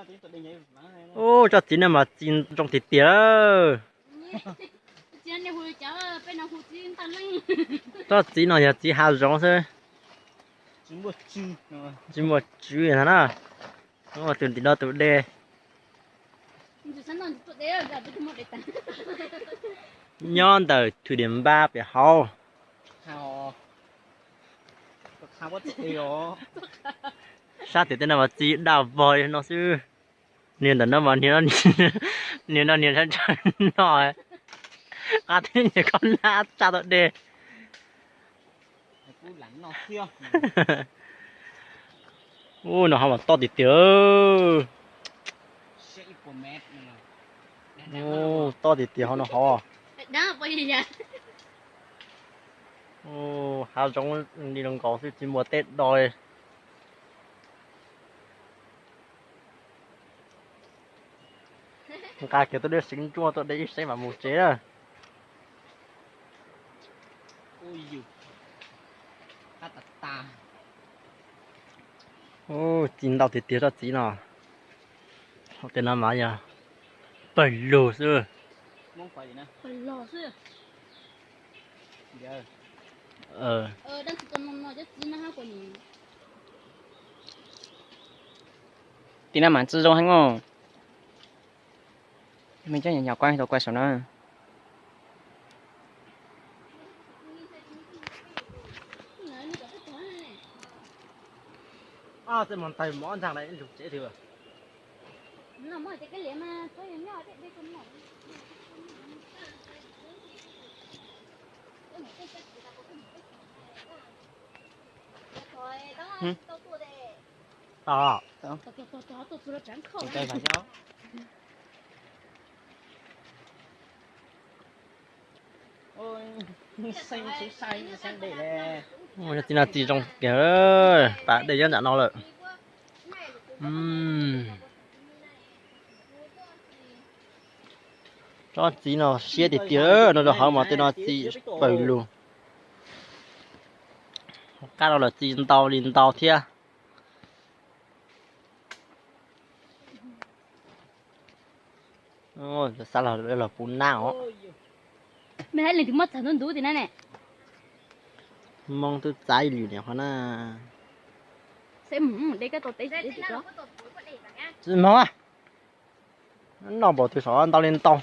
Ub, tsob txiv no mas txiv zoo tiag tiag lawm. Tsob txiv no yog txiv hav zoov xwb, tsis muaj tswv ntag na. Tus ntim no tus de. Nyob ntawm thwm diam npab pem hauv. Sab tim tej no mas txiv daj vog li no xwb. Niag ntawm no mas niag no niag sab ntsag no, qab teb niag khaub hlab tsa tau dej. Ub, no hauv mas toj tiag tiag. Ub, toj tiag tiag hauv no hauv. Ub, hav zoov li no nkaus xwb tsis muaj teb do li. Nqa kiag tuaj dej seev ntsuab tuaj de ib seev mam mus tsev na. Ub, txiv ntau tiag tiag tsob txiv no. Hauv tej no mas yog pawg lug xwb. Tim no mas txiv zoo heev os. Mej cov nyuam nyuam kuaj tau kuaj saum no. Tej mov ntawg mov ntag lawm lug tsev twg. Ub, txiv no txiv zoo tiag, pas dej nyob nram no lawm. Tsob txiv no siab tiag tiag, no rau hauv mas tej no txiv pawg lug. Qab no lawm txiv ntau li ntau thiab. Xav los puv nab os. Mej hab leej twg muab txag ntub ntub tim na ne. Hmoob twb txav ib lwm niam qhov na. Tsis hmoov, noj npaum twg saum ntau li ntau.